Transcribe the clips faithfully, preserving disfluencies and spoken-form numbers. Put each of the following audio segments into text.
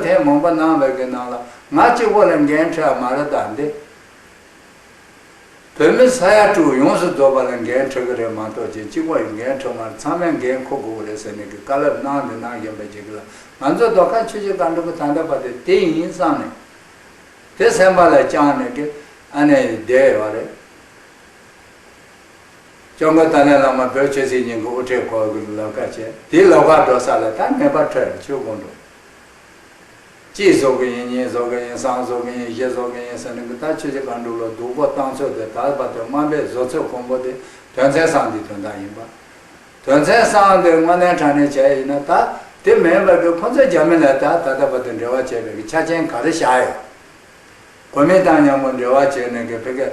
ལན་མང་པོ་གནང་བའི་གི་ནང་ལ་ང་གཅིག་པོ་ལ་འགན་འཁྲི་མ་རེད་ད་འདི། བོད་མི་ས་ཡ་དྲུག་ཡོངས་སུ་རྫོགས་པ་ལ་འགན་འཁྲི་གི་རེད་མ་གཏོགས་ཅིག་གཅིག་པོ་ཡི་འགན་འཁྲི་མ་རེད། ཚང་མས་འགན་འཁུར་དགོས་གི་རེད་ཟེར་ནས་གི་བཀའ་སློབ་གནང་འདི་གནང་བཞིན་པའི་ཅིག་ལ་ང་ཚོ་རྡོ་ཁ་ཆུ་བཞི་སྒང་དྲུག་གི་ད་ལྟ་བར་དུ་དེ་ཡིན་བསམ་ནས་དེ་སེམས་པ་ལ་བཅངས་ནས་གི་ཨ་ནེ་བསྡད་ཡོད་རེད། སྐྱབས་མགོན་ཏཱ་ལའི་བླ་མ་བོད་ཆོས་སྲིད་གཉིས་ཀྱི་དབུ་ཁྲིད་སྐོར་གྱི་ལོ་ཁ་བྱས་དེའི་ལོ་ཁ་འགྲོ་ས་ལ་ད་ངེས་པར་འཕྲོད་ཆོས་དགོངས་འགྲོ། གཅིག་བཟོ་གི་ཡིན་གཉིས་བཟོ་གི་ཡིན་གསུམ་བཟོ་གི་ཡིན་བཞི་བཟོ་གི་ཡིན་ཟེར་ནས་གི་ད་ཆོས་སྲིད་སྒང་དྲུག་ལ་སྡུག་པོ་བཏང་ཚོད་དེ་ད་བར་དུ་དམའ་འབེབས་བཟོ་ཚོད་ཁོང་པོ་དེ་དོན་ཚན་གསུམ་འདི་དོན་དག་ཡིན་པ། དོན་ཚན་གསུམ་འདི་དངོས་གནས་དྲང་གནས་བྱས་ཡིན་ན་ད་དེ་མིན་པར་གི་ཁོང་ཚོས་རྒྱ་མི་ལ་ད་ད་ལྟ་བར་དུ་འབྲེལ་བ་བྱས་པའི་གི་ཆ་རྐྱེན་ག་རེ་བཞག་ཡོད། གོ་མིན་ཏང་མཉམ་པོ་འབྲེལ་བ་བྱས་ནས་གི་བོད་ཀྱི་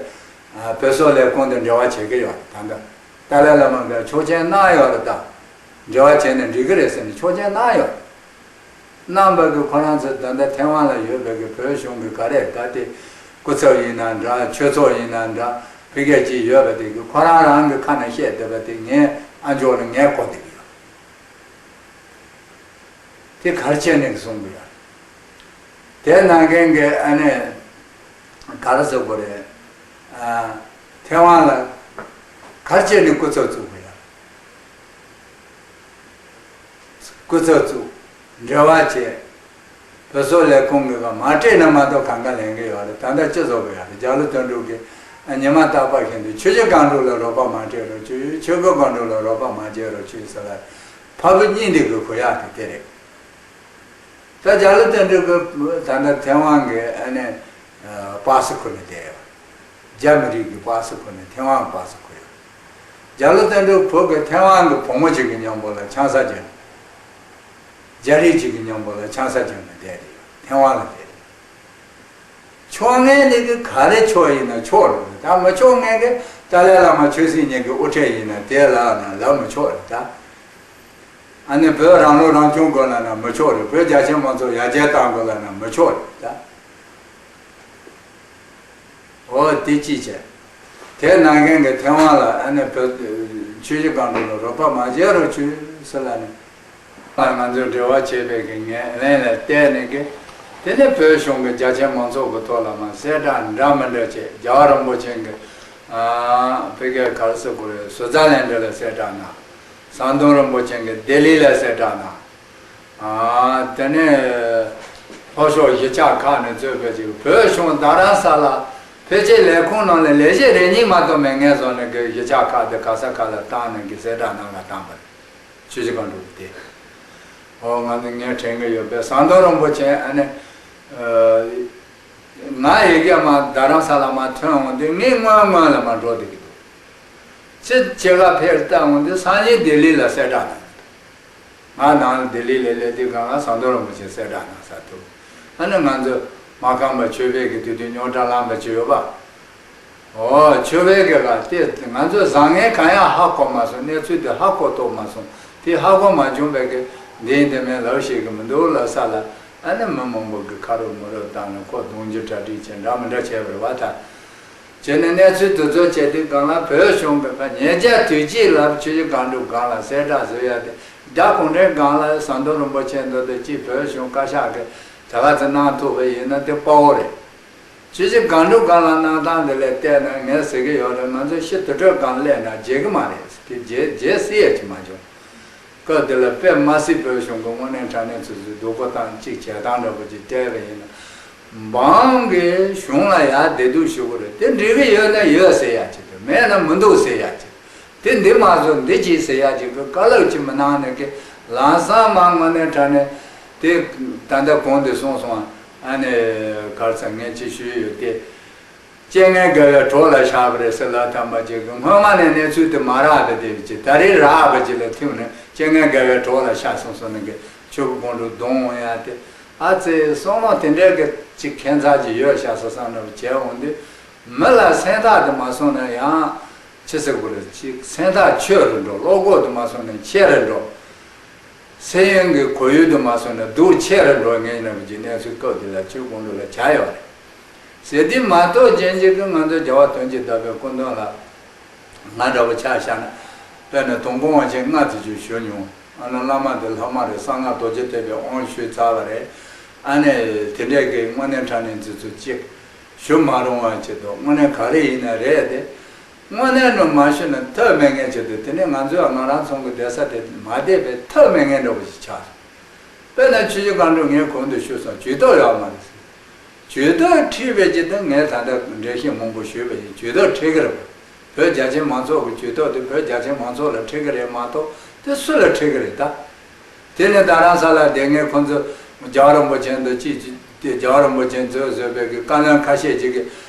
བོད་སོག་ལས་ཁུངས་དང་འབྲེལ་བ་བྱེད་ཀྱི་ཡོད་རེད། ད་ལྟ་ཏཱ་ལའི་བླ་མ་གིས་ཆོག་མཆན་གནང་ཡོད་རེད། ད་འབྲེལ་བ་བྱས་ནས་འགྲིག་གི་རེད་ཟེར་ནས་ཆོག་མཆན་གནང་ཡོད་རེད། གནང་བ་གི་ཁོ་རང་ཚོ་ད་ལྟ་ཐེ་ཝན་ལ་ཡོད་པའི་གི་བོད་གཞུང་གི་ག་རེ་ད་དེ་སྐུ་ཚབ་ཡིན་ན་འདྲ་ཆོས་ཚོགས་ཡིན་ན་འདྲ་ཕི་གེ་ཅིག་ཡོད་པ་དེ་གི་ཁོ་རང་རང་གི་ཁ་ནས་བཤད་བསྡད་པ་དེ་ངས་ཨ་མཆོག་ལ་ངས་གོ་བསྡད་ཀྱི་ཡོད། དེ་ག་རེ་བྱས་ནས་གསུང་གི་ཡོད། དེ་ནང་མཁན་གྱི་ཨ་ནི་ག་རེ་ཟེར་དགོས་རེད། ཨ། ཐེ་ཝན་ལ་ག་རེ་བྱས་ནས་སྐུ་ཚབ་བཙུགས་པ་ཡ། སྐུ་ཚབ་བཙུགས། འབྲེལ་བ་བྱས། བོད་སོག་ལས་ཁུངས་ཀྱི་ཁ་མ་སྤྲད་ན་མ་གཏོགས་གང་ག་ལེན་གྱི་ཡོད་རེད། ད་ལྟ་སྤྱི་ཚོགས་ཀྱི་ཡ་རེད། རྒྱ་ལོ་དོན་གྲུབ་ཀྱིས་ཉི་མ་རྟག་པར་བཞིན་དུ་ཆུ་བཞི་སྒང་དྲུག་ལ་རོགས་པ་མ་སྤྲད་རོགས་བྱོས། ཆོས་སྐུ་སྒང་དྲུག་ལ་རོགས་པ་མ་བྱེད་རོགས་བྱོས་ཟེར་ལ། ཕ་བུ་གཉིས་འདི་གི་གོ་ཡག་དེ་དེ་རེད། ད་རྒྱ་ལོ་དོན་གྲུབ་ཀྱིས་ད་ལྟ་ཐེ་ཝན་གྱི་ཨ་ནི་པ་སི་ཁུར་ནས་བསྡད་ཡོད། རྒྱ་མི་རིགས་ཀྱི་པ་སི་ཁུར་ནས་ཐེ་ཝན་གྱི་པ་སི་ཁུར་ཡོད། རྒྱ་ལོ་དོན་གྲུབ་བུ་གིས་ཐེ་ཝན་གྱི་བུ་མོ་ཅིག་གི་མཉམ་པོ་ལ་ཆང་ས་བརྒྱབ། རྒྱ་རིགས་ཅིག་གི་མཉམ་པོ་ལ་ཆང་ས་བརྒྱབ་ནས་བསྡད་དེ་ཡོད། ཐེ་ཝན་ལ་བསྡད་དེ། ཆོག་མཁན་དེ་གི་ག་རེ་ཆོག་ཡིན་ན་ཆོག་རེད། ད་མི་ཆོག་མཁན་གི་ཏཱ་ལའི་བླ་མ་ཆོས་སྲིད་གཉིས་ཀྱི་དབུ་ཁྲིད་ཡིན་ན་དེ་ལབ་ན་ལབ་མི་ཆོག་རེད་ད། ཨ་ནི་བོད་རང་ལོ་རང་སྐྱོང་དགོས་ལབ་ན་མི་ཆོག་རེད། བོད་རྒྱ་ཆེ་མང་ཚོགས་ཡར་རྒྱས་གཏང་དགོས་ལབ་ན་མི་ཆོག་རེད་ད། འོ་དེ་ཅི་བྱས། དེ་ནང་མཁན་གྱི་ཐེ་ཝན་ལ་ཨ་ནི་བོད་ཆུ་བཞི་སྒང་དྲུག་ལ་རོགས་པ་མ་བྱེད་རོགས་བྱོས་ཟེར་ལབ་ནས། ང་ཚོས་འབྲེལ་བ་བྱས་པའི་གི་ངན་ལན་ལ་བལྟས་ནས་གི། དེ་ནས་བོད་གཞུང་གི་རྒྱ་ཆེ་མང་ཚོགས་ཀྱི་ཐོག་ལ་མ་གསལ་བསྒྲགས་འདྲ་མི་འདྲ་བྱས། རྒྱལ་བ་རིན་པོ་ཆེ་གི་ཨ་ཕ་གིར་ག་རེ་ཟེར་དགོས་རེད། སུའུ་ཙར་ལན་ཌི་ལ་གསལ་བསྒྲགས་གནང་། ཟམ་གདོང་རིན་པོ་ཆེ་གིས་ལྡི་ལི་ལ་གསལ་བསྒྲགས་གནང་། ཨ། དེ་ནས་ལྷོ་ཕྱོགས་གཞིས་ཆགས་ཁག་ནས་གཙོས་པའི་ཅིག་བོད་གཞུང་རྡ་རམ་ས་ལ་ཕལ་ཆེར་ལས་ཁུངས་ནང་ལ་ལས་བྱེད་རེ་གཉིས་མ་གཏོགས་མེད་མཁན་བཟོ་ནས་གི་གཞིས་ཆགས་ཁག་དེ་ག་ས་ག་ལ་བཏང་ནས་གི་གསལ་བསྒྲགས་གནང་ལ་བཏང་པ་རེད། ཆུ་བཞི་སྒང་དྲུག་དེ། འོ་ང་ཚོ་ངས་དྲན་གི་ཡོད་པས། ཟམ་གདོང་རིན་པོ་ཆེ་ཨ་ནི། ཨ། ང་ཡི་གེ་མ་རྡ་རམ་ས་ལ་མ་ཐོན་འོང་དུས་ངས་སྔོན་སྔོན་ལ་མ་འགྲོ་བསྡད་ཀྱི་འདུག་ཕྱི་ཕྱི་ཁ་ཕེབས་བལྟ་འོང་དུས་སང་ཉིན་ལྡི་ལི་ལ་གསལ་བསྒྲགས་གནང་གི་འདུག་ང་ནང་ལྡི་ལི་ལ་སླེབས་དུས་སྒང་ལ་ཟམ་གདོང་རིན་པོ་ཆེ་གསལ་བསྒྲགས་གནང་ས་འདུག་ཨ་ནི་ང་ཚོ་མ་ཁམས་པ་ཆོས་པའི་གི་དུས་དུས་རྙོག་དྲ་ལངས་པ་ཅིག་ཡོད་པ། འོ་ཆོས་པའི་གི་ལ་དེ་ང་ཚོས་བཟང་ངན་གང་ཡང་ཧ་གོ་མ་སོང་། གནས་ཚུལ་དེ་ཧ་གོ་ཐུབ་མ་སོང་། དེ་ཧ་གོ་མ་བྱུང་བའི་གི་འདི་ཡིན་དེ་མིན་ལབ་ཤེས་གི་མི་འདུག་ལབ་ས་ལ། ཨ་ནི་མི་མང་པོ་གི་ཁ་རུབ་མི་རུབ་བཏང་ནས་ཁོ་རྡུང་རྒྱུ་གྲ་སྒྲིག་བྱས་འདྲ་མི་འདྲ་བྱས་པ་རེད་བ་ད། བྱས་ནས་གནས་ཚུལ་དེ་ཚོ་བྱས་དུས་སྒང་ལ་བོད་གཞུང་གི་ཁ་ཉེ་ཆར་དུས་གཅིག་ལ་ཆུ་བཞི་སྒང་དྲུག་སྒང་ལ་གསལ་བསྒྲགས་བཟོ་ཡ་དེ། རྒྱ་གུང་ཁྲན་སྒང་ལ་ཟམ་གདོང་རིན་པོ་ཆེ་མདོ་དེ་གཅིག་བོད་གཞུང་བཀའ་ཤག་གིས་ད་ག་ཚོད་གནང་ཐུབ་པ་ཡིན་ན་དེ་དཔའ་བོ་རེད། ཆུ་བཞི་སྒང་དྲུག་སྒང་ལ་གནང་སྟངས་དེ་ལ་བལྟས་ན་ངས་ཟེར་གི་ཡོད་རེད། ང་ཚོ་ཕྱི་དུར་ཁྲོད་སྒང་སླེབས་ན་བརྗེད་གི་མ་རེད། དེ་བརྗེད་བརྗེད་སྲིད་ཡ་ཅིག་མ་བྱུང་། སྐབས་དེ་ལ་དཔེ་མ་སྲིད་བོད་གཞུང་གི་དངོས་གནས་དྲང་གནས་ཚོད་ཚོད་སྡུག་པོ་དང་གཅིག་བྱེད་སྟངས་འདྲ་པོ་ཅིག་སྤྲད་པ་ཡིན་ན། འབངས་ཀྱིས་གཞུང་ལ་ཡར་བདེ་སྡུག་ཞུ་གི་རེད། དེ་འགྲིག་གི་ཡོད་ན་ཡོད་ཟེར་ཡ་ཅིག་དང་མེད་ན་མི་འདུག་ཟེར་ཡ་ཅིག་དེ་འདི་མ་བཟོ་འདི་གྱིས་ཟེར་ཡ་ཅིག་གི་བཀའ་སློབ་ཅིག་མི་གནང་ནས་ཀྱི་ལམ་སང་མ་དངོས་གནས་དྲང་གནས་དེ་ད་ལྟ་གོང་དུ་གསུངས་སོང་། ཨ་ནི་གར་ཚ་ངས་ཅིག་ཞུས་ཡོད་དེ། རྐྱེན་ངན་དགེ་བའི་གྲོགས་ལ་བཞག་པ་རེད་ཟེར་ལ་དམ་པ་ཅིག་གི་སྔོན་མ་ནས་གནས་ཚུལ་དེ་མ་རག་པ་དེ་ཅིག་ད་རེས་རག་པ་ཅིག་ལ་ཐུག་ནས་རྐྱེན་ངན་དགེ་བའི་གྲོགས་ལ་བཞག་སོང་སོང་ནས་ཀྱི་ཆོས་ཀྱི་དགོངས་གྲུབ་རྫོགས་འོང་ཡ་དེ། ཨ་ཙི་བསམ་བློ་དེ་འདྲའི་གི་ཅིག་ཁྱད་མཚར་ཅིག་ཡོད་ཤག་ཟེར་བསམ་འདྲ་པོ་བྱས་འོང་དུས། མི་ལ་སེམས་ཐག་དེ་མ་སོང་ན་ཡང་། ཅི་ཟེར་དགོས་རེད། ཅིག་སེམས་ཐག་ཆོད་རུ་འགྲོ། བློ་ཁོག་དེ་མ་སོང་ན་ཆེ་རུ་འགྲོ། སེམས་ཡོན་གྱི་གོ་ཡུལ་དེ་མ་སོང་ན་སྡུག་ཆེ་རུ་འགྲོ་ངེས་ཡིན་ན་བ་ཅིག་གནས་ཚུལ་སྐབས་དེ་ལ་ཆོས་དགོངས་གྲུབ་ལ་བྱ་ཡོད་རེད། ཟེར་དེ་མ་གཏོགས་རྗེན་ཅིག་གི་ང་ཚོ་རྒྱལ་བ་དོན་གྱི་བདག་པོའི་སྐུ་མདུན་ལ་ང་འདྲ་པོ་ཆ་བཞག་ན། དཔེར་ན་དུང་དཀོན་དབང་ཆེན་ལྔ་དེ་ཚོ་ཞུ་མྱོང་། ཨ་ནི་བླ་མ་དེ་ལྷག་མ་རེད། གསང་སྔགས་རྡོ་རྗེ་ཐེག་པའི་དབང་ཞུས་ཚར་བ་རེད། ཨ་ནི་དེ་འདྲས་ཀྱི་དངོས་གནས་དྲང་གནས་འཛིན་ཚུལ་གཅིག་ཞུ་མ་རུང་བ་ཆེད་དུ། དངོས་གནས་ག་རེ་ཡིན་ན་རེད་དེ། དངོས་གནས་ནི་མ་ཞུ་ན་ཐབས་མེད་མཁན་ཆེད་དུ། དེ་ནས་ང་ཚོས་ང་རང་ཚོ་གི་བསྡད་ས་དེ་མ་བསྡད་པའི་ཐབས་མེད་མཁན་འདྲ་བོ་ཞིག་ཆགས་སོང་། དཔེར་ན་ཆུ་བཞི་སྒང་དྲུག་ངས་གོང་དུ་ཞུས་སོང་། ཇུས་གཏོགས་ཡོད་མ་རེད་ཟེར། ཇུས་གཏོགས་ཁྲིད་པའི་ཆེད་དུ་ངས་ད་ལྟ་འགྲེལ་བཤད་མང་པོ་ཞུས་པ་ཡིན། ཇུས་གཏོགས་ཁྲིད་ཀྱི་རེད་པ། བོད་རྒྱ་ཆེའི་མང་ཚོགས་ཀྱི་ཇུས་གཏོགས་དེ་བོད་རྒྱ་ཆེའི་མང་ཚོགས་ལ་ཁྲིད་ཀྱི་རེད་མ་གཏོགས་དེ་སུ་ལ་ཁྲིད་ཀྱི་རེད་ད། དེ་ནས་རྡ་རམ་ས་ལ་བསྡད་མཁན་ཁོང་ཚོ་རྒྱལ་བ་རིན་པོ་ཆེ་འདི་ཅི་ཅི་དེ་རྒྱལ་བ་རིན་པོ་ཆེ་ཚོས་བཟོས་པའི་གི་བཀའ་བློན་ཁ་ཤས་ཅིག་གི་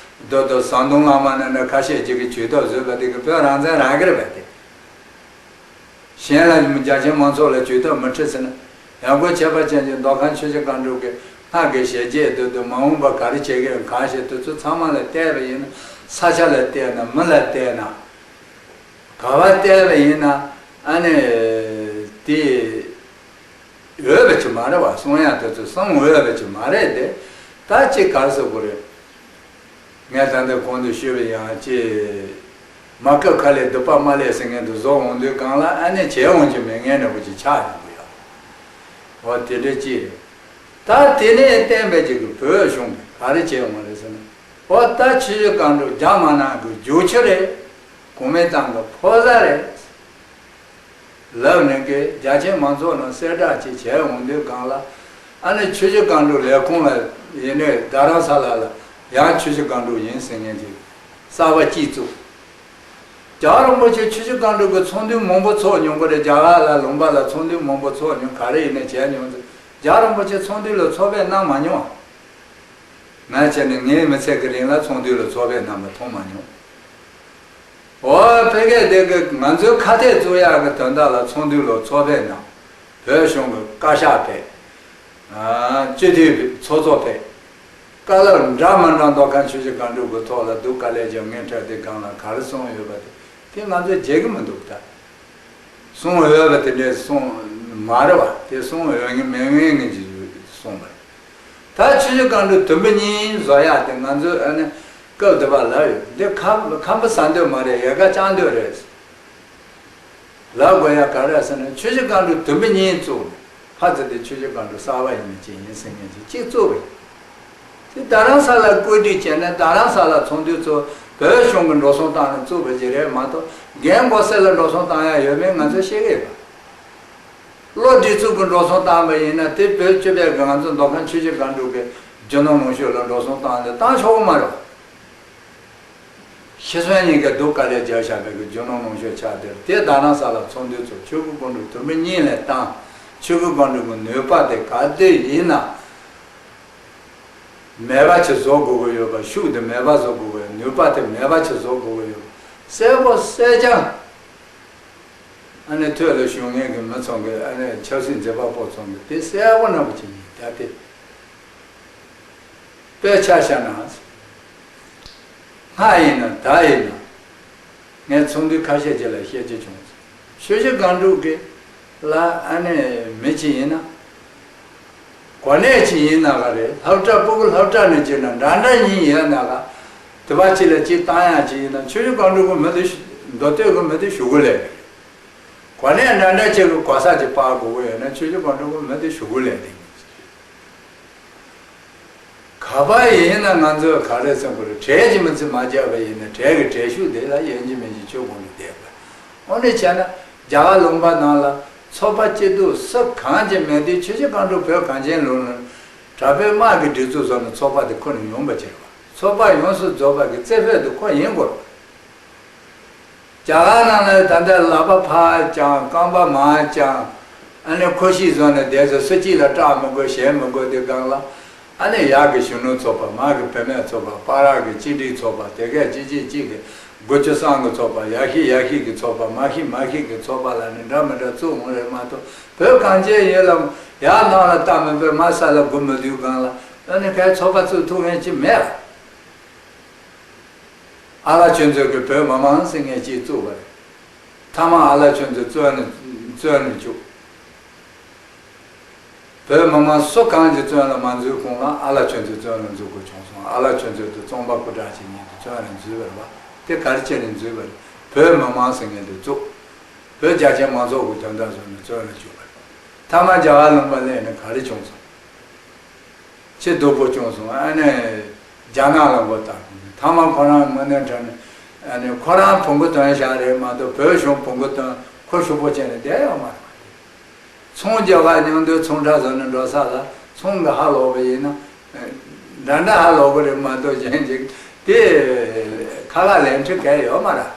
རྡོ་རྡོ་ཟམ་གདོང་བླ་མ་ནས་ནས་ཁ་ཤས་ཅིག་གི་ཇུས་གཏོགས་བཟོས་པ་དེ་གི་བོད་རང་བཙན་རག་གི་རེད་པས་དེ། གཞན་ལ་རྒྱ་ཆེའི་མང་ཚོགས་ལ་ཇུས་གཏོགས་མི་ཁྲིད་ཟེར་ན། ཡང་སྒོས་ཁྱད་པར་ཅན་གྱི་མདོ་ཁམས་ཆུ་བཞི་སྒང་དྲུག་གི་སྔགས་ཀྱི་ཞལ་བརྒྱད་དུ་དུ་མ་འོངས་པ་ག་རེ་བྱེད་ཀྱི་ཡོད་གང་ཞིག་དུ་ཚོ་ཚང་མ་ལ་བལྟས་པ་ཡིན་ན། ས་ཆ་ལ་བལྟས་ན། མི་ལ་བལྟས་ན། ག་བ་བལྟས་པ་ཡིན་ན། ཨ་ནི་དེ་འོས་པ་ཅིག་མ་རེད་བ། གསུང་ཡག་དེ་ཚོ་གསུང་འོས་པ་ཅིག་མ་རེད་དེ། ད་ཅིག་ག་རེ་ཟེར་དགོས་རེད། ངས་ད་ལྟ་གོང་དུ་ཞུས་པ་ཡང་ཅི། མ་སྐབས་ཁ་ལས་སྡིག་པ་མ་ལས་ཟེར་མཁན་དུ་བཟོ་འོང་དུས་སྒང་ལ་ཨ་ནི་བྱེད་འོང་རྒྱུ་མེད་མཁན་འདྲ་པོ་ཅིག་ཆགས་ཡོང་གི་ཡོད། འོ་དེ་འདྲ་ཅིག་རེད། ད་དེ་ནས་བསྟན་པའི་ཅིག་གི་བོད་གཞུང་གི་ག་རེ་བྱེད་འོང་རེད་ཟེར་ན། འོ་ད་ཆུ་བཞི་སྒང་དྲུག་རྒྱ་དམར་ནག་གི་རྒྱུག་ཆུ་རེད། གོ་མིན་ཏང་གི་ཕོ་གསར་རེད། ལབ་ནས་ཀྱི་རྒྱ་ཆེའི་མང་ཚོགས་ནང་གསལ་བསྒྲགས་ཅིག་བྱས་འོང་དུས་སྒང་ལ། ཨ་ནི་ཆུ་བཞི་སྒང་དྲུག་ལས་ཁུངས་ལ་ཡིན་ནའི་རྡ་རམ་ས་ལ་ལ་ཡང་ཆུ་བཞི་སྒང་དྲུག་ཡིན་ཟེར་མཁན་ཅིག་གསར་པ་གཅིག་བཙུགས། རྒྱལ་བ་རིན་པོ་ཆེ་ཆུ་བཞི་སྒང་དྲུག་གི་ཚོགས་འདུ་མང་པོ་ཚོགས་མྱོང་གི་རེད། རྒྱ་གར་ལ་ལུང་པ་ལ་ཚོགས་འདུ་མང་པོ་ཚོགས་མྱོང་། ག་རེ་ཡིན་ནའི་བྱས་མྱོང་ཚེ་རྒྱལ་བ་རིན་པོ་ཆེ་ཚོགས་འདུ་ལ་ཚོགས་ཕེབས་གནང་མ་མྱོང་། ང་བྱས་ནས་ངའི་མི་ཚེ་གི་རིང་ལ་ཚོགས་འདུ་ལ་ཚོགས་ཕེབས་གནང་བ་མཐོང་མ་མྱོང་། འོ་ཕ་གིར་དེ་གི་ང་ཚོའི་ཁ་གཏད་གཅོག་ཡག་གི་དོན་དག་ལ་ཚོགས་འདུ་ལ་ཚོགས་ཕེབས་གནང་། བོད་གཞུང་གི་བཀའ་ཤག་ཕེབས། ཨ་སྤྱི་འཐུས་ཚོགས་གཙོ་ཕེབས། བཀའ་སློབ་འདྲ་མི་འདྲ་མདོ་ཁམས་ཆུ་བཞི་སྒང་དྲུག་གི་ཐོག་ལ་སྡུག་དཀའ་ལས་བརྒྱབ་མཁན་འཕྲད་དེ་སྒང་ལ་ག་རེ་གསུངས་ཡོད་པ་དེ་དེ་ང་ཚོས་བརྗེད་གི་མི་འདུག་ད། གསུང་འོས་པ་དེ་འདྲས་གསུང་མ་རེད་བ། དེ་གསུང་འོས་ངེས་མེད་ངེས་ངེས་ཀྱི་གསུངས་པ་རེད། ད་ཆུ་བཞི་སྒང་དྲུག་དུམ་བུ་གཉིས་བཟོ་ཡག་དེ་ང་ཚོས་ཨ་ནི་སྐབས་དེ་བ་ལབ་ཡོད། འདི་ཁམས་ཁམས་པ་ཟ་འདོད་མ་རེད། ཡལ་ག་བཅག་འདོད་རེད། ལབ་དགོས་ཡག་ག་རེ་ཟེར་ན་ཆུ་བཞི་སྒང་དྲུག་དུམ་བུ་གཉིས་བཙུགས་ནས་ཕར་ཚུར་དེ་ཆུ་བཞི་སྒང་དྲུག་གསར་པ་ཡིན་མིན་ཅི་ཡིན་ཟེར་མཁན་ཅིག་གཅིག་བཙུགས་པ་ཡིན། དེ་རྡ་རམ་ས་ལ་བཀོད་སྒྲིག་བྱས་ནས་རྡ་རམ་ས་ལ་ཚོགས་འདུ་ཚོགས། བོད་གཞུང་གི་འགྲོ་སོང་བཏང་ནས་བཙུགས་པ་ཅིག་རེད་མ་གཏོགས་རྒན་མགོ་སེར་ལ་འགྲོ་སོང་བཏང་ཡག་ཡོད་མེད་ང་ཚོས་ཤེས་ཀྱི་ཡོད་པ། བློ་སྒྲིག་འཛུགས་ཀྱི་འགྲོ་སོང་བཏང་པ་ཡིན་ན་དེ་བོད་སྤྱི་པའི་གི་ང་ཚོ་མདོ་ཁམས་ཆུ་བཞི་སྒང་དྲུག་གི་རྒྱུ་ནོར་ལོངས་སྤྱོད་ལ་འགྲོ་སོང་བཏང་ནས་བཏང་ཆོག་གི་མ་རེད། ཤི་གསོན་གཉིས་ཀ་སྡུག་དཀའ་ལས་རྒྱབ་བཞག་པའི་གི་རྒྱུ་ནོར་ལོངས་སྤྱོད་ཆགས་དེར་དེ་རྡ་རམ་ས་ལ་ཚོགས་འདུ་ཚོགས། ཆུ་བཞི་སྒང་དྲུག་དུམ་བུ་གཉིས་ལ་བཏང་། ཆུ་བཞི་སྒང་དྲུག་གི་ནུས་པ་དེ་ག་དུས་ཡིན་ན། མེད་པ་ཅིག་བཟོ་དགོས་ཀྱི་ཡོད་པ། ཤུགས་དེ་མེད་པ་བཟོ་དགོས་ཀྱི་ཡོད། ནུས་པ་དེ་མེད་པ་ཅིག་བཟོ་དགོས་ཀྱི་ཡོད་པ། གསལ་པོ་གསལ་རྐྱང་། ཨ་ནི་ཐོག་ལ་བཞུགས་མཁན་གྱི་མི་ཚོ་གི་ཨ་ནི་ཆབ་སྲིད་མཛད་པ་པོ་ཚོ་གི་དེ་གསལ་པོ་རྣམ་པ་ཅིག་ཡིན་ད་དེ། དཔེ་ཆ་བཞག་ན། སྔ་ཡིན་ན་ད་ཡིན་ན། ངས་ཚོགས་འདུ་ཁ་ཤས་ཅིག་ལ་བཤད་རྒྱུ་བྱུང་སོང་། ཆུ་བཞི་སྒང་དྲུག་གི་ལ་ཨ་ནི་མི་ཅིག་ཡིན་ན། གོ་གནས་ཅིག་ཡིན་ན་ག་རེད། སློབ་གྲྭ་ཕྲུ་གུ་སློབ་གྲྭ་ནས་བྱས་ན་འདྲ་འདྲ་གཉིས་ཡོད་ན་ག་དེ་བ་ཅིག་ལ་གཅིག་བཏང་ཡག་ཅིག་ཡིན་ན་ཆུ་བཞི་སྒང་དྲུག་གི་མི་དེ་མདོ་སྟོད་གི་མི་དེ་ཞུ་གི་ལས་གོ་གནས་འདྲ་འདྲ་ཅིག་གི་གོ་ས་ཅིག་སྤར་དགོས་ཀྱི་ཡོད་ན་ཆུ་བཞི་སྒང་དྲུག་གི་མི་དེ་ཞུ་གི་ལས་དེ། ག་པར་ཡིན་ན་ང་ཚོས་ག་རེ་ཟེར་དགོས་རེད། གྲལ་གྱི་མི་ཚེ་མ་བརྒྱབ་པ་ཡིན་ན་གྲལ་གྱི་གྲལ་ཤུགས་དེ་ལ་ཡིན་གཅིག་མིན་གཅིག་ཆོས་གོང་དུ་བསྡད་དགོས། འོ་ནི་བྱས་ན་རྒྱ་གར་ལུང་པ་ནང་ལ་ཚོགས་པ་སྐྱིད་སྡུག་སུ་གང་ཅི་མེད་དུས་ཆུ་བཞི་སྒང་དྲུག་བོད་གངས་ཅན་ལུང་ལ་དྲག་པོའི་དམག་གི་སྒྲིག་འཛུགས་བཟོ་ནས་ཚོགས་པ་དེ་ཁོ་ནས་ཡོང་པ་བྱེད་པ། ཚོགས་པ་ཡོངས་སུ་རྫོགས་པ་གི་རྩེ་ཕུད་དེ་ཁོ་ཡིན་དགོས། རྒྱ་གར་ནང་ལ་ད་ལྟ་ལག་པ་ཕར་བརྐྱངས་རྐང་པ་མར་བརྐྱངས། ཨ་ནི་ཁོ་ཤི་བཟོ་ནས་བསྡད་ཚེ་སུ་གཅིག་ལ་སྐྲག་མི་དགོས་ཞེད་མི་དགོས་དེ་སྒང་ལ། ཨ་ནི་ཡར་གི་གཞོན་ནུ་ཚོགས་པ། མར་གི་བུད་མེད་ཚོགས་པ། བར་གི་གཅེས་འཛིན་ཚོགས་པ། དེ་གས་གཅིག་གཅིག་གཅིག་གི་དགུ་བཅུ་སྲང་གི་ཚོགས་པ། ཡར་ཤི་ཡར་ཤི་གི་ཚོགས་པ། མར་ཤི་མར་ཤི་གི་ཚོགས་པ་ལ་ནི་འདྲ་མི་འདྲ་བཙུགས་འོང་རེད་མ་གཏོགས་བོད་གངས་ཅན་ཡུལ་ལ་ཡར་ནང་ལ་ལྟ་མི་དཔེ་མར་ས་ལ་སྒུག་མི་དུས་སྒང་ལ་ཨ་ནི་གའི་ཚོགས་པ་བཙུགས་ཐུབ་མཁན་ཅིག་མེད་ལ། ཨ་ལགས་ཁྱོད་ཚོས་ཀྱི་བོད་མི་མང་ཟེར་མཁན་ཅིག་བཙུགས་པ་རེད། མཐའ་མ་ཨ་ལགས་ཁྱོད་ཚོས་བཙོན་ནས་བཙོན་ནས་བཅུག་བོད་མི་མང་སུ་གང་གི་བཙོན་ལ་མ་འཛུལ་གོང་ལ་ཨ་ལགས་ཁྱོད་ཚོས་བཙོན་ལ་འཛུལ་དགོས་བྱུང་སོང་། ཨ་ལགས་ཁྱོད་ཚོས་དུ་བཙོན་པ་སྐུ་དྲག་ཅིག་ཉིད་དུ་བཙོན་ལ་འཛུལ་བ་རེད་བ། དེ་ག་རེ་བྱས་ནས་འཛུལ་བ་རེད། བོད་མི་མང་ཟེར་མཁན་དེ་བཙུགས། བོད་རྒྱ་ཆེའི་མང་ཚོགས་ཀྱི་དོན་དག་བཟུང་ནས་བཙོན་ལ་བཅུག་པ་རེད། མཐའ་མ་རྒྱ་གར་ལུང་པ་སླེབས་ནས་ག་རེ་བྱུང་སོང་། ཆེས་སྡུག་པོ་བྱུང་སོང་། ཨ་ནི་རྒྱ་ནག་ལ་མགོ་བཏགས། མཐའ་མ་ཁོ་རང་དངོས་གནས་དྲང་ནས་ཨ་ནི་ཁོ་རང་བོང་གུ་ཐོན་བཞག་རེད་མ་གཏོགས། བོད་གཞུང་བོང་གུ་ཐོན་ཁོ་ཤུགས་པོ་བྱས་ནས་བསྡད་ཡོད་མ་རེད། ཚོང་རྒྱག་ག་མཉམ་དུ་ཚོང་ཁྲ་བཟོ་ནས་འགྲོ་ས་ལ་ཚོང་གི་ཧ་ལོག་པ་ཡིན་ན་འདྲ་འདྲ་ཧ་ལོག་གི་རེད་མ་གཏོགས། གཞན་ཅིག་དེ་ཁ་ལག་ལེན་ཁྲི་གས་ཡོད་མ་རེད།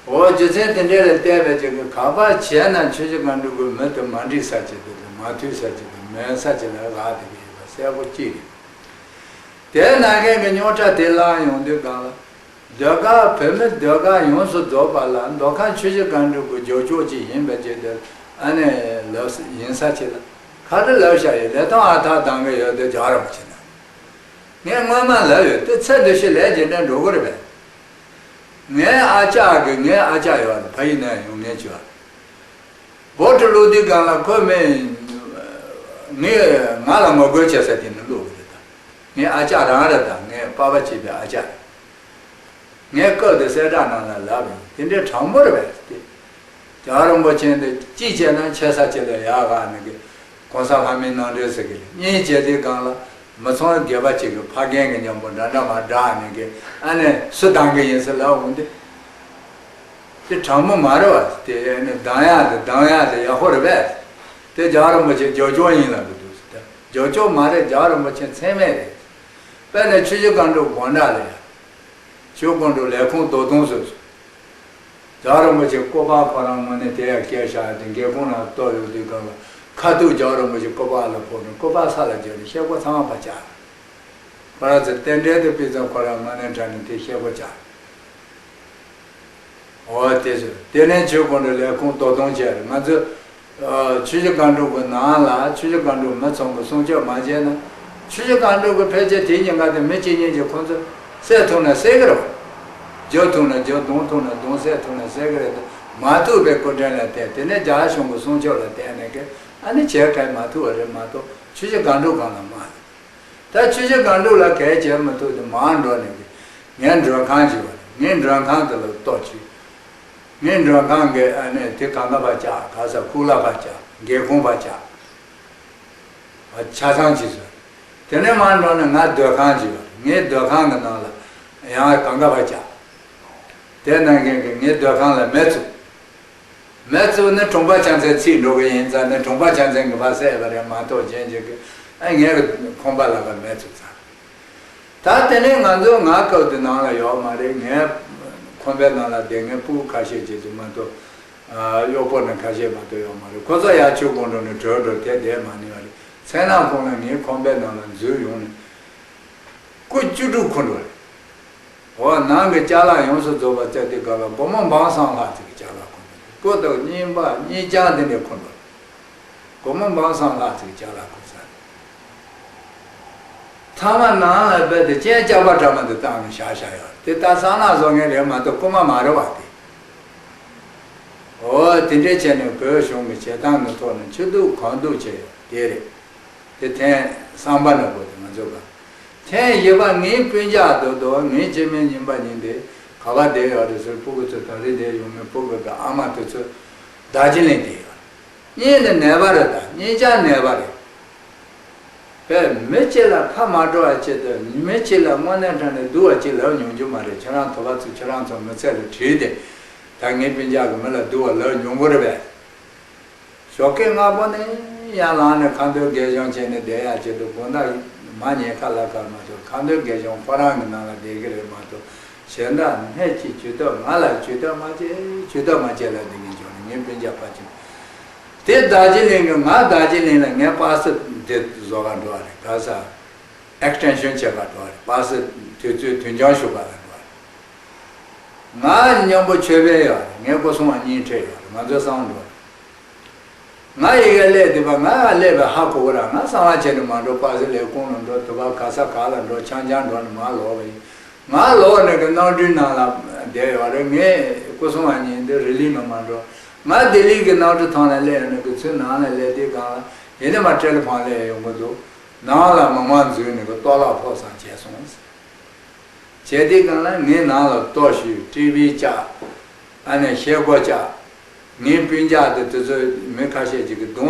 འོ་རྒྱུ་མཚན་དེ་འདྲ་ལ་བལྟས་པའི་ཅིག་གི་ག་པར་བྱས་ན་ཆུ་བཞི་སྒང་དྲུག་གི་མི་དེ་མ་འགྲིག་ས་ཅིག་དེ་དང་མ་མཐུན་ས་ཅིག་དང་མེད་ས་ཅིག་ལ་རག་བསྡད་ཀྱི་ཡོད་པ་གསལ་པོ་གཅིག་རེད། དེ་ནང་བཞིན་གྱི་རྙོག་དྲ་དེ་ལངས་ཡོང་དུས་སྒང་ལ། ཟློས་གར་བོད་མི་ཟློས་གར་ཡོངས་སུ་རྫོགས་པ་ལ་མདོ་ཁམས་ཆུ་བཞི་སྒང་དྲུག་གི་རྒྱབ་ཕྱོགས་ཅིག་ཡིན་པའི་ཆེད་དུ་ཨ་ནི་ལབ་ཡིན་ས་ཅིག་ལ་ག་རེ་ལབ་བཞག་ཡོད། ལས་དོན་ཨ་ཐག་འདང་གི་ཡོད་དེ་རྒྱལ་བ་རིན་པོ་ཆེ་ན། ངས་སྔོན་མ་ལབ་ཡོད་དེ། ཚེ་འདི་ཕྱི་ལས་ཇི་འདྲ་འགྲོ་གི་རེད་པས། ངའི་ཨ་ཅག་གི་ངའི་ཨ་ཅག་ཡོད་རེད། ཕ་ཡུལ་ནས་ཡོང་མཁན་ཅིག་ཡོད་རེད། བོད་དུ་ལོག་དུས་སྒང་ལ་ཁོས་མི་ངས་ང་ལ་ངོ་རྒོལ་བྱེད་ས་དེ་ནི་ལོག་གི་རེད་ད། ངའི་ཨ་ཅག་རང་རེད་ད། ངའི་པ་ཕ་གཅིག་པའི་ཨ་ཅག་རེད། ངས་སྐབས་དེ་གསལ་བསྒྲགས་ནང་ལ་ལབ་ཡིན། དེ་འདྲའི་དྲང་མོ་རེད་པས་ཏེ། རྒྱལ་བ་རིན་པོ་ཆེ་འདི་གཅིག་བྱས་ན་ཆེ་ས་ཆེ་ལ་ཡག་ག་ནི་གི་གོང་ས་ལྷ་མིའི་རྣམ་འདྲེན་ཟེར་གི་རེད། གཉིས་བྱས་དུས་སྒང་ལ་མི་ཚང་སྒེར་པ་གཅིག་གི་ཕ་རྒན་གི་མཉམ་པོ་འདྲ་འདྲ་མ་འདྲ་ནི་གི་ཨ་ནི་སུ་འདང་གི་ཡིན་ཟེར་ལབ་འོང་དུས། དེ་དྲང་མོ་མ་རེད་པ། དེ་ཨ་ནི་འདང་ཡག་དེ་འདང་ཡག་དེ་ཡག་པོ་རེད་པས། དེ་རྒྱལ་བ་རིན་པོ་ཆེ་རྒྱབ་སྐྱོར་ཡིན་ལབ་གི་འདུག་ཟེར། རྒྱབ་སྐྱོར་མ་རེད། རྒྱལ་བ་རིན་པོ་ཆེ་མཚན་སྨད་རེད། དཔེར་ན་ཆུ་བཞི་སྒང་དྲུག་དགོང་དག་ལ་ཡ། ཆོས་སྐུ་མགྲོན་ལས་ཁུངས་རྡོ་ཐུང་བཟོས་སོང་། རྒྱལ་བ་རིན་པོ་ཆེ་སྐུ་པར་ཁོ་རང་དངོས་གནས་དེ་ཡར་བསྐྱལ་བཞག་དེ་སྒེའུ་ཁུང་ནང་གཏོར་ཡོད་དུས་སྒང་ལ་ཁ་ཐུག་རྒྱལ་བ་རིན་པོ་ཆེ་སྐུ་པར་ལ་ཕོག་ནས་སྐུ་པར་ས་ལ་འགྱེལ་ནས་ཤེལ་སྒོ་ཚང་མ་ཕར་བཅག། ཁོ་རང་ཚོ་རྟེན་འབྲེལ་དུ་ཕུལ་ཙང་ཁོ་རང་དངོས་གནས་དྲང་གནས་དེ་ཤེལ་སྒོ་བཅག། འོ་དེ་ཚོ་དེ་ནས་ཆོས་སྐུ་མགྲོན་ལས་ཁུངས་རྡོ་ཐུང་བྱས་རེད། ང་ཚོ་ཨ་ཆུ་བཞི་སྒང་དྲུག་གི་ནང་ལ་ཆུ་བཞི་སྒང་དྲུག་མི་ཚང་གི་སྲུང་སྐྱོབ་མ་བྱས་ན། ཆུ་བཞི་སྒང་དྲུག་གི་ཕལ་ཆེར་དེ་ཉིན་ཀ་དེ་མི་གཅིག་གཉིས་ཀྱིས་ཁོང་ཚོ་བསད་ཐུབ་ན་བསད་གི་རེད་པ། རྒྱག་ཐུབ་ན་རྒྱག། རྡུང་ཐུབ་ན་རྡུང་། བསད་ཐུབ་ན་བསད་གི་རེད་དེ། མ་ཐུབ་པའི་སྐུ་དྲིན་ལ་བརྟེན། དེ་ནས་རྒྱ་གཞུང་གི་སྲུང་སྐྱོབ་ལ་བརྟེན་ནས་གི་ཨ་ནི་བྱེད་མཁན་མ་ཐུབ་པ་རེད་མ་གཏོགས། ཆུ་བཞི་སྒང་དྲུག་སྒང་ལ་མ་རེད། ད་ཆུ་བཞི་སྒང་དྲུག་ལ་གལ་བྱེད་མི་ཐུབ་དེ་མར་འགྲོ་ནས་གི་ངའི་མགྲོན་ཁང་ཅིག་ཡོད་རེད། ངའི་མགྲོན་ཁང་དེ་ལ་གཏོར་བྱས། ངའི་མགྲོན་ཁང་གི་ཨ་ནི་དེ་གང་ག་ཕར་བཅག། ག་ས་ཁུག་ལ་ཕར་བཅག། སྒེའུ་ཁུང་ཕར་བཅག། ཆ་ཚང་ཅིག་བཟོས། དེ་ནས་མར་འགྲོ་ནས་ང་སྡོད་ཁང་ཅིག་ཡོད་རེད། ངའི་སྡོད་ཁང་གི་ནང་ལ་ཡང་གང་ག་ཕར་བཅག། དེ་ནང་བཞིན་གི་ངའི་སྡོད་ཁང་ལ་མེ་བཙུགས། མེ་བཙུགས་ནས་གྲོང་པ་ཆ་ཚང་ཚིག་འགྲོ་གི་ཡིན་ཙང་ནས་གྲོང་པ་ཆ་ཚང་གི་ཕར་བསད་པ་རེད་མ་གཏོགས། གཞན་ཅིག་གི་ཨ་ངའི་ཁང་པ་ལ་ག་མེ་བཙུགས་ཚར། ད་དེ་ནས་ང་ཚོ་ང་སྐབས་དེ་ནང་ལ་ཡོད་མ་རེད། ངའི་ཁང་པའི་ནང་ལ་བསྡད་མཁན་སྤུ་གུ་ཁ་ཤས་ཅིག་དེ་མ་གཏོགས། ཨ་གཡོག་པོ་ནི་ཁ་ཤས་མ་གཏོགས་ཡོད་མ་རེད། ཁོ་ཚོ་ཡར་ཆོས་སྐུ་མགྲོན་ནས་བྲོས་འགྲོ་དེ་བསྡད་མ་ནུས་པ་རེད། མཚན་ནག་ཁོང་ལ་ངའི་ཁང་པའི་ནང་ལ་འཛུལ་ཡོང་ནས་སྐུ་བཅུ་དྲུག་འཁུར་འགྲོ་རེད། འོ་ནང་གི་ཅ་ལག་ཡོངས་སུ་རྫོགས་པ་བཙལ་དུས་སྐབས་ལ་སྒོར་མོ་འབུམ་གསུམ་ལྷག་ཅིག་གི་ཅ་ལག་ཁོ་ཚོས་སྐུ་དང་རྙིང་པ་རྙིང་རྐྱང་དེ་འདྲ་ཁོ་ཚོས་སྒོར་མོ་འབུམ་གསུམ་ལྷག་ཅིག་གི་ཅ་ལག་ཁོ་ཚོས་ཚང་མ་ནང་ལ་སྦས་ཏེ་སྤྱན་སྐྱག་པ་འདྲ་མ་དེ་བཏང་ནས་བཞག་བཞག་ཡོད་རེད། དེ་ད་གསང་སྔགས་བཟོ་མཁན་རེད་མ་གཏོགས་རྐུན་མ་མ་རེད་པ་དེ། འོ་དེ་འདྲ་བྱས་ནས་བོད་གཞུང་གི་བྱེད་སྟངས་ཀྱི་ཐོག་ནས་ཆེས་སྡུག་གང་སྡུག་བྱས་ཡོད་དེ་རེད། དེ་ཐེངས་གསུམ་པ་འདྲ་པོ་དེ་ང་ཚོ་ག་ཐེངས་བཞི་པ་ངའི་སྤུན་ཀྱག་རྡོག་རྡོག་ངའི་སྐྱེ་དམན་ཉིན་པ་ཉིན་དེ་ག་པར་བསྡད་ཡོད་རེད་ཟེར། སྤུ་གུ་ཚོ་ད་རེས་བསྡད་ཡོད་མེད། སྤུ་གུ་གི་ཨ་མ་དེ་ཚོ་རྡོ་རྗེ་གླིང་བསྡད་ཡོད། གཉིས་ནི་ནད་པ་རེད། ད་གཉིས་ཀ་ནད་པ་རེད། བས་མི་གཅིག་ལ་ཁ་མ་བྲོ་བ་ཆེད་དུ་མི་གཅིག་ལ་དངོས་གནས་དྲང་ནས་སྡུག་པ་གཅིག་ལབ་མྱོང་རྒྱུ་མ་རེད། ཁྱེད་རང་དོ་པ་ཚོས་ཁྱེད་རང་ཚོ་མི་ཚེ་ལ་བྲིས་ཏེ་ད་ངའི་སྤུན་ཀྱག་གི་མི་ལ་སྡུག་པ་ལབ་མྱོང་གི་རེད་པས། ཞོགས་ཀས་སྔ་པོ་ནས་ཡར་ལངས་ནས་ཁ་འདོན་དགེ་སྦྱོང་བྱས་ནས་བསྡད་ཡག་ཆེད་དུ་དགོང་དག་མ་ཉལ་ཁ་ལ་ཁ་མ་ཐོན། ཁ་འདོན་དགེ་སྦྱོང་ཁོ་རང་གི་ནང་ལ་བསྡད་ཀྱི་རེད་མ་གཏོགས། གཞན་དག་སྣེ་གཅིག་ཇུས་གཏོགས། ང་ལ་ཇུས་གཏོགས་མ་བྱེད། ཇུས་གཏོགས་མ་བྱེད་ལབ་འདི་ངས་བྱུང་ནས་ངའི་སྤུན་ཀྱག་ཕར་ཕྱིན། དེ་རྡོ་རྗེ་གླིང་གི་ང་རྡོ་རྗེ་གླིང་ལ་ངའི་པ་སེ་འདི་བཟོ་ག་འགྲོ་བ་རེད། ག་ས་ཨེག་སི་ཊེན་ཤན་བྱེད་ག་འགྲོ་བ་རེད། པ་སེ་དུས་ཚོད་དུས་འགྱངས་ཞུ་ག་ལ་འགྲོ་བ་རེད། ང་མཉམ་པོ་ཆོས་དཔོན་ཡོད་རེད། ངའི་སྐུ་སྲུང་བ་གཉིས་ཁྲིད་ཡོད་རེད། ང་ཚོ་གསུམ་འགྲོ་རེད། ང་ཡི་གེ་སླེབས་དུས་པ་ང་སླེབས་པའི་ཧ་གོ་གི་ར། ང་གསང་བ་བྱས་ནས་མ་འགྲོ། པ་སེ་ལས་ཁུངས་ལ་འགྲོ། དུ་བ་ག་ས་ག་ལ་འགྲོ། ཆང་ཆང་འགྲོ་ནས་མ་ལོག་པ་ཡིན། ང་ལོག་ནས་གི་གནམ་གྲུའི་ནང་ལ་བསྡད་ཡོད་རེད། ངའི་སྐུ་སྲུང་བ་གཉིས་འདི་རི་ལི་ནས་མ་འགྲོ། ང་ལྡི་ལི་གི་གནམ་གྲུ་ཐང་ལ་སླེབས་ནས་གི་ཚུར་ནང་ལ་སླེབས་དུས་སྒང་ལ་ཡིན་ནི་མ་ཀྲེ་ལི་ཕང་སླེབས་ཡོང་གི་འདུག། ནང་ལ་མི་མང་འཛུལ་ནས་གི་གཏོར་བརླག་ཕོག་ཙམ་བྱས་སོང་། བྱས་དུས་སྒང་ལ་ངའི་ནང་ལ་གཏོར་བཤིག། ཊི་ཝི་བཅག། ཨ་ནི་ཤེལ་སྒོ་བཅག། ངའི་སྤུན་ཀྱག་དེ་དེ་ཚོ་མི་ཁ་ཤས་ཅིག་གིས་རྡུང་